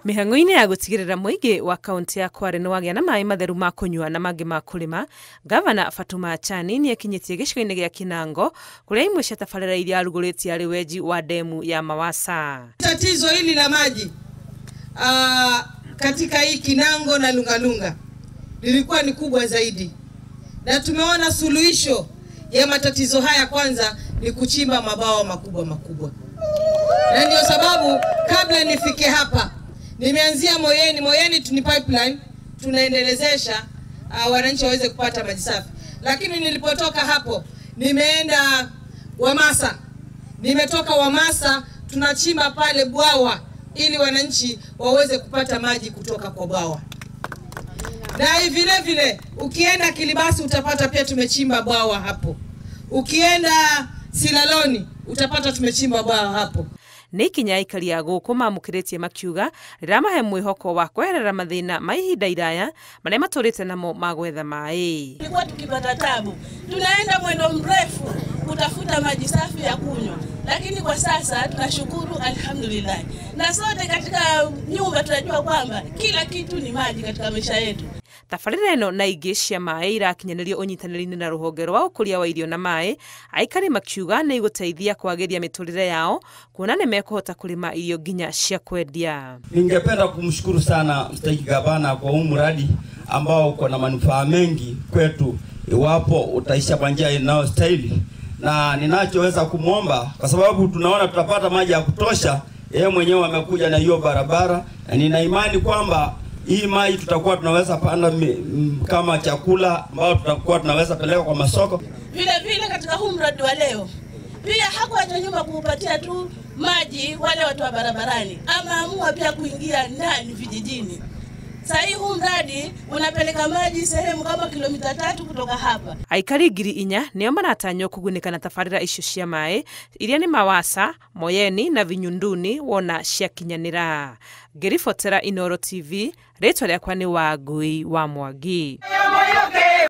Mĩhang'o-inĩ ya gũtigĩrĩra mũingĩ wa kaunti ya Kwale nĩ wagĩa na maĩ matheru ma kũnyua na mangĩ ma kũrĩma, Gavana Fatuma Achani nĩ akinyĩtie gĩcigo-inĩ gĩa Kinango kũrĩa imwe cia tabarĩra iria arugũrĩtie arĩ wenji wa demu ya Mawasa. Tatizo hili la maji katika hii Kinango na Lungalunga lilikuwa ni kubwa zaidi, na tumeona suluhisho ya matatizo haya kwanza ni kuchimba mabawa makubwa makubwa, na ndio sababu kabla nifike hapa nimeanzia Moyeni. Moyeni ni pipeline tunaendelezesha wananchi waweze kupata maji safi, lakini nilipotoka hapo nimeenda Wamasa, nimetoka Wamasa tunachimba pale bwawa ili wananchi waweze kupata maji kutoka kwa bwawa. Na vile vile ukienda Kilibasi utapata pia tumechimba bwawa hapo. Ukienda Silaloni utapata tumechimba bwawa hapo. Nĩ ikinya aikari a gũkũ mamũkĩrĩtie makiuga rĩramahe mwĩhoko wa kweherera mathĩna ma ihinda iraya marĩa matũrĩte namo ma gwetha maĩ. Tulikuwa tukipata tabu, tunaenda mwendo mrefu kutafuta maji safi ya kunywa, lakini kwa sasa tunashukuru alhamdulillah. Na sote katika nyumba tunajua kwamba kila kitu ni maji katika maisha yetu. Tabarĩra ĩno na ingĩ cia maĩ irakinyanĩrio ũnyitanĩri-inĩ na rũhonge rwa ũkũria wa irio na maĩ, aikari makiuga nĩ igũteithia kwagĩria mĩtũrĩre yao kuona nĩ mekũhota kũrĩma irio nginya cia kwendia. Ningependa kumshukuru sana mstahiki gavana kwa huu mradi ambao uko na manufaa mengi kwetu iwapo utaisha kwa njia inayostahili, na ninachoweza kumuomba kwa sababu tunaona tutapata maji ya kutosha, yeye mwenyewe amekuja na hiyo barabara, na nina imani kwamba hii maji tutakuwa tunaweza panda kama chakula ambao tutakuwa tunaweza peleka kwa masoko. Vile vile katika huu mradi wa leo pia hakuacha nyuma kuupatia tu maji wale watu wa barabarani, ameamua pia kuingia ndani vijijini. Sasa huu mradi unapeleka maji sehemu kama kilomita 3 kutoka hapa. Aikari 4,000 nĩo maratanywo kũgunĩka na tabarĩra icio cia maĩ iria nĩ Mawasa, Moyeni na Vinyunduni wona ciakinyanĩra. Ngĩribotera Inooro TV, rĩtwa rĩakwa nĩ Wangui wa Mwangi.